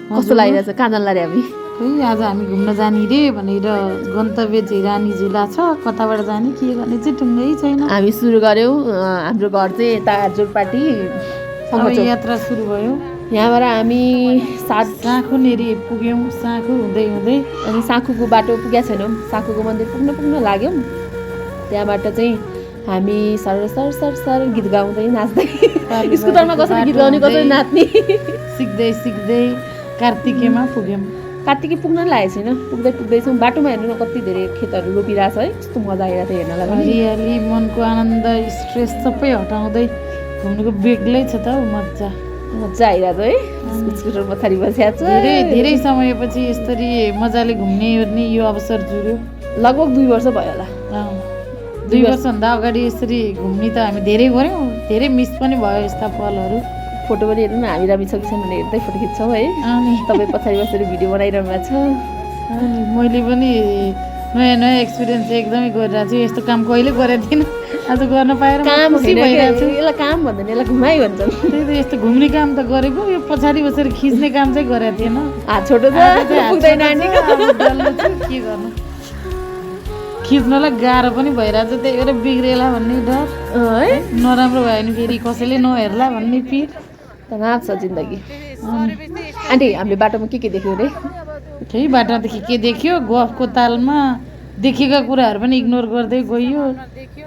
कस्तो लागिरहेछ कहाँ जान्ला रे हामी खै आज हामी घुम्न जाने रे भनेर गन्तव्य चाहिँ रानी झुला छ कताबाट जाने के गर्ने चाहिँ टुङ्गै छैन हामी सुरु गऱ्यौँ हाम्रो घर चाहिँ यता जोरपाटी अब यात्रा सुरु भयो यहाँबाट हामी साँखु नेरी पुग्यौँ साँखु हुँदै हुँदै अनि साँखुको बाटो पुगेका छैनौँ साँखुको मन्दिर पुग्न लाग्यौँ त्यहाँबाट चाहिँ हामी सर सर सर सर गीत गाउँदै नाच्दै स्कुटरमा कसरी गीत गाउने कसरी नाच्ने सिक्दै सिक्दै कार्तिकेमा पुग्यौँ कार्तिके पुग्न लागेको छैन पुग्दै पुग्दैछौँ बाटोमा हेर्नु न कति धेरै खेतहरू रोपिरहेछ है कस्तो मजा आइरहेको थियो हेर्नलाई पनि हरियाली मनको आनन्द स्ट्रेस सबै हटाउँदै घुम्नुको बेग्लै छ त मजा मजा आइरहेको है स्कुटर पछाडि बसिया छ धेरै धेरै समयपछि यसरी मजाले घुम्ने ओर्ने यो अवसर जुर्यो लगभग 2 वर्ष भयो होला 2 वर्षभन्दा अगाडि यसरी घुम्ने त हामी धेरै गऱ्यौँ धेरै मिस पनि भयो यस्ता पलहरू फोटो पनि हेर्नु न हामी रामी छ कि छैन भने हेर्दै फोटो खिच्छौँ है अनि तपाईँ पछाडि बसेर भिडियो बनाइरहनु भएको छ अनि मैले पनि नयाँ नयाँ एक्सपिरियन्स एकदमै गरिरहेको छु यस्तो काम कहिले गरेको थिइनँ आज गर्न पाएर काम खुसी भइरहेको छु यसलाई काम भन्दैन यसलाई घुमाइ भन्छन् त्यही त यस्तो घुम्ने काम त गरेको यो पछाडि बसेर खिच्ने काम चाहिँ गरेको थिएन हात छोटो छ पुग्दैन आन्टीको के गर्नु खिच्नलाई गाह्रो पनि भइरहेको छ त्यही भएर बिग्रेला भन्ने डर है नराम्रो भयो भने फेरि कसैले नहेर्ला भन्ने पिर तनाव छ जिन्दगी आन्टी हामीले बाटोमा के देख्यौँ रे त्यही बाटोदेखि के देख्यो गफको तालमा देखेका कुराहरू पनि इग्नोर गर्दै गइयो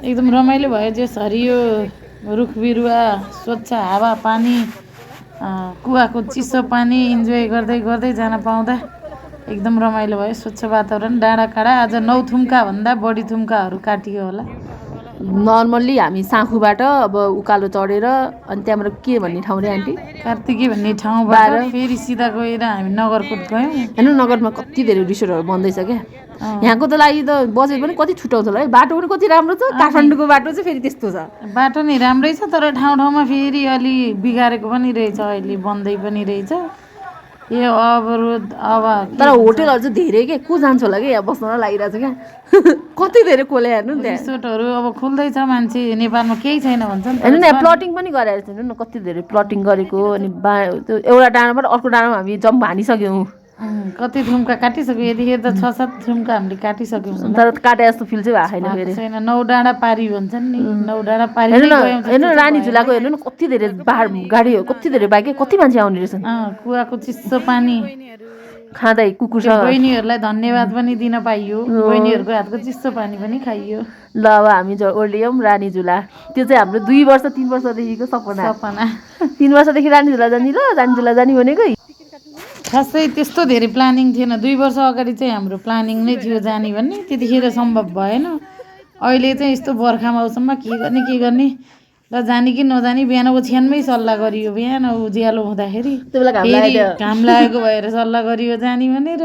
एकदम रमाइलो भयो जस हरियो रुख बिरुवा स्वच्छ हावा पानी कुवाको चिसो पानी इन्जोय गर्दै गर्दै जान पाउँदा एकदम रमाइलो भयो स्वच्छ वातावरण डाँडा काँडा आज 9 थुम्का भन्दा बढी थुम्काहरू काटियो होला नर्मल्ली हामी साँखुबाट अब उकालो चढेर अनि त्यहाँबाट के भन्ने ठाउँ रे आन्टी कार्तिकी भन्ने ठाउँबाट फेरि सिधा गएर हामी नगरकोट गयौँ हेर्नु नगरमा कति धेरै रिसोर्टहरू बन्दैछ क्या यहाँको त लागि त बजेट पनि कति छुट्याउँछ होला है बाटो पनि कति राम्रो छ काठमाडौँको बाटो चाहिँ फेरि त्यस्तो छ बाटो नि राम्रै छ तर ठाउँ ठाउँमा फेरि अलि बिगारेको पनि रहेछ अहिले बन्दै पनि रहेछ यो अवरोध अब तर होटेलहरू चाहिँ धेरै के को जान्छ होला कि यहाँ बस्न लागिरहेको छ क्या कति धेरै खोले हेर्नु नि त्यहाँ रिसोर्टहरू अब खुल्दैछ मान्छे नेपालमा केही छैन भन्छ नि हेर्नु न प्लटिङ पनि गरेर हेर्नु न कति धेरै प्लटिङ गरेको अनि त्यो एउटा डाँडाबाट अर्को डाँडामा हामी जम्प हानिसक्यौँ कति थुम्का काटिसक्यो यतिखेर त 6-7 थुम्का हामीले काटिसक्यौँ तर काटे जस्तो फिल चाहिँ भएको छैन फेरि छैन 9 डाँडा पारी भन्छन् नि 9 डाँडा पारी हेर्नु रानी झुलाको हेर्नु न कति धेरै गाडीहरू कति धेरै बाइक कति मान्छे आउने रहेछन् कुवाको चिसो पानी खाँदै कुकुरसँग बहिनीहरूलाई धन्यवाद पनि दिन पाइयो बहिनीहरूको हातको चिसो पानी पनि खाइयो ल अब हामी ओर्लियौँ रानी झुला त्यो चाहिँ हाम्रो 2 वर्ष 3 वर्षदेखिको सपना 3 वर्षदेखि रानी झुला जाने र रानी झुला जाने भनेको खासै त्यस्तो धेरै प्लानिङ थिएन 2 वर्ष अगाडि चाहिँ हाम्रो प्लानिङ नै थियो जाने भन्ने त्यतिखेर सम्भव भएन अहिले चाहिँ यस्तो बर्खा मौसममा के गर्ने र जाने कि नजाने बिहान ओछ्यानमै सल्लाह गरियो बिहान उज्यालो हुँदाखेरि घाम लागेको भएर सल्लाह गरियो जाने भनेर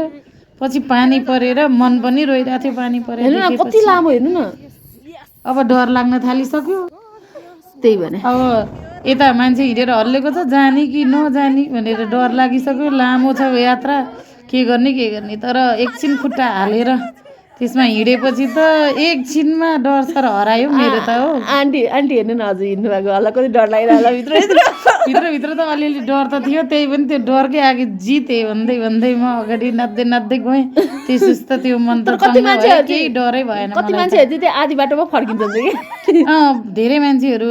पछि पानी परेर मन पनि रोइरहेको थियो पानी परेर कति लामो हेर्नु न अब डर लाग्न थालिसक्यो त्यही भने अब यता मान्छे हिँडेर हल्लेको छ जाने कि नजाने भनेर डर लागिसक्यो लामो छ यात्रा के गर्ने तर एकछिन खुट्टा हालेर त्यसमा हिँडेपछि त एकछिनमा डर सर हरायो मेरो त हो आन्टी हेर्नु न हजुर हिँड्नु भएको होला कति डर लागिरहेको भित्र त अलिअलि डर त थियो त्यही पनि त्यो डरकै आगे जिते भन्दै म अगाडि नाच्दै गएँ त्यसपछि त त्यो मन त केही डरै भएन कति मान्छेहरू चाहिँ आधी बाटोमा फर्किन्छन् कि धेरै मान्छेहरू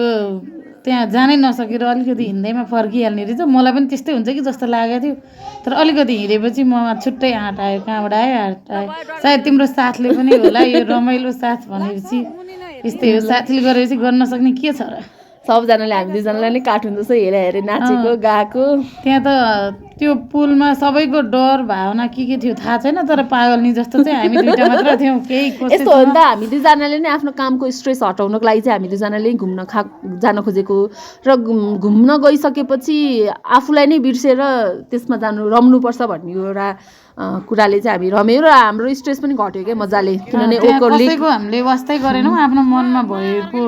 त्यहाँ जानै नसकेर अलिकति हिँड्दैमा फर्किहाल्ने रहेछ मलाई पनि त्यस्तै हुन्छ कि जस्तो लागेको थियो तर अलिकति हिँडेपछि ममा छुट्टै आँट आयो कहाँबाट आयो सायद तिम्रो साथले पनि होला यो रमाइलो साथ भनेपछि यस्तै हो साथीले गरेपछि गर्न सक्ने के छ र सबजनाले हामी दुईजनालाई नै कार्टुन जस्तो हेरे नाचेको गाएको त्यहाँ त त्यो पुलमा सबैको डर भावना के थियो थाहा छैन तर पागलनी जस्तो चाहिँ हामी दुईटा मात्र थियौँ केही यस्तो हो नि त हामी दुईजनाले नै आफ्नो कामको स्ट्रेस हटाउनको लागि चाहिँ हामी दुईजनाले जान खोजेको र घुम्न गइसकेपछि आफूलाई नै बिर्सेर त्यसमा रम्नुपर्छ भन्ने एउटा कुराले चाहिँ हामी रम्यौँ र हाम्रो स्ट्रेस पनि घट्यो क्या मजाले किनभने कसैको हामीले वास्तै गरेनौँ आफ्नो मनमा भएको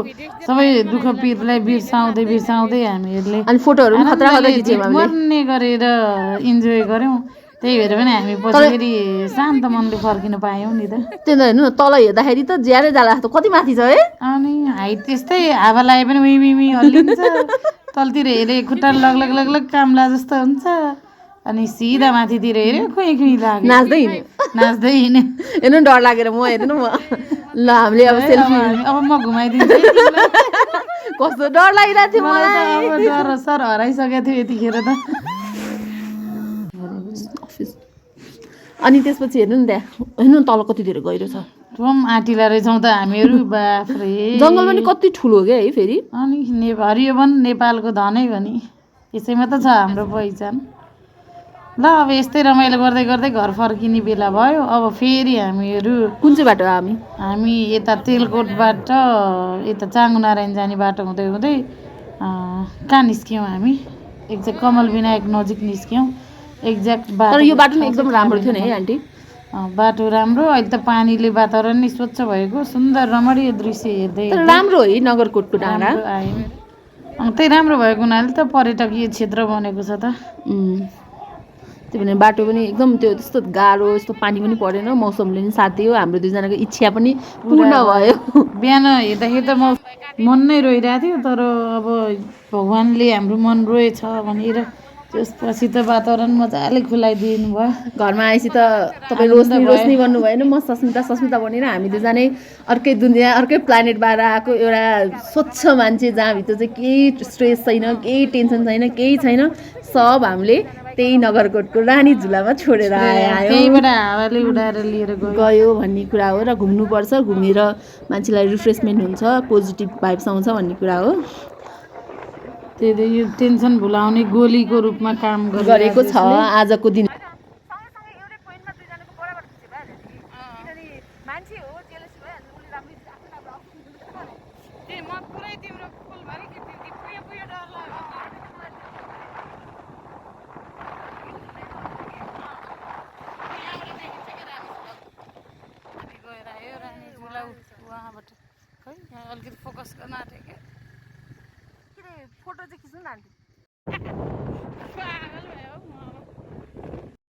सबै दुःख पिरलाई बिर्साउँदै हामीहरूले अनि फोटोहरू पनि खतरा खिच्यौँ मर्ने गरेर इन्जोय गऱ्यौँ त्यही भएर पनि हामी पछि फेरि शान्त मनले फर्किन पायौँ नि त त्यो त हेर्नु न तल हेर्दाखेरि त ज्यादै जाला त कति माथि छ है अनि हाइट त्यस्तै हावा लाए पनि उही हल्लिन्छ तलतिर हेरे खुट्टा लग काम ला जस्तो हुन्छ अनि सिधा माथितिर हेऱ्यो खुइ खुइ लाग्यो नाच्दै हिँड्यो नाच्दै हिँड्यो हेर्नु डर लागेर म हेर्नु म ल हामीले अब सेल्फी अब म घुमाइदिन्छु है तिमीलाई। कस्तो डर लागिरहेको थियो मलाई त मलाई अब डर सर हराइसकेको थियो यतिखेर त अनि त्यसपछि हेर्नु नि त्यहाँ हेर्नु न तल कति धेरै गहिरो छ थुम आँटिला रहेछौँ त हामीहरू बाफ्रे जङ्गल पनि कति ठुलो क्या है फेरि अनि हरियो वन नेपालको धनै भनी यसैमा त छ हाम्रो पहिचान। ल अब यस्तै रमाइलो गर्दै गर्दै घर फर्किने बेला भयो। अब फेरि हामीहरू कुन चाहिँ बाटो हामी हामी यता तेलकोटबाट यता चाँगुनारायण जाने बाटो हुँदै हुँदै कहाँ निस्क्यौँ हामी एक्ज्याक्ट कमल विनायक नजिक निस्क्यौँ एक्ज्याक्ट बाटो तर यो बाटो पनि एकदम राम्रो थियो नि है आन्टी बाटो राम्रो अहिले त पानीले वातावरण नै स्वच्छ भएको सुन्दर रमणीय दृश्य हेर्दै तर राम्रो है नगरकोटको डाँडा आयो त्यही राम्रो भएको हुनाले त पर्यटकीय क्षेत्र बनेको छ त त्यो भने बाटो पनि एकदम त्यो त्यस्तो गाह्रो यस्तो पानी पनि परेन मौसमले पनि साथ दियो हाम्रो दुईजनाको इच्छा पनि पूर्ण भयो बिहान हेर्दाखेरि त मन नै रोइरहेको थियो तर अब भगवान्ले हाम्रो मन रोएछ भनेर त्यसपछि त वातावरण मजाले खुलाइदिनु भयो। घरमा आएपछि त तपाईँ रोशनी रोशनी भन्नु भएन म सस्मिता सस्मिता भनेर हामी दुईजनै अर्कै दुनियाँ अर्कै प्लानेटबाट आएको एउटा स्वच्छ मान्छे जहाँभित्र चाहिँ केही स्ट्रेस छैन केही टेन्सन छैन केही छैन सब हामीले त्यही नगरकोटको रानी झुलामा छोडेर आयो त्यहीबाट हावाले उडाएर लिएर गयो भन्ने कुरा हो र घुम्नुपर्छ घुमेर मान्छेलाई रिफ्रेसमेन्ट हुन्छ पोजिटिभ भाइब्स आउँछ भन्ने कुरा हो त्यही यो टेन्सन भुलाउने गोलीको रूपमा काम गरेको छ आजको दिन अलिकति फोकस गर्न आँटेँ क्या फोटो चाहिँ खिच्नु न आन्टी पागल भयो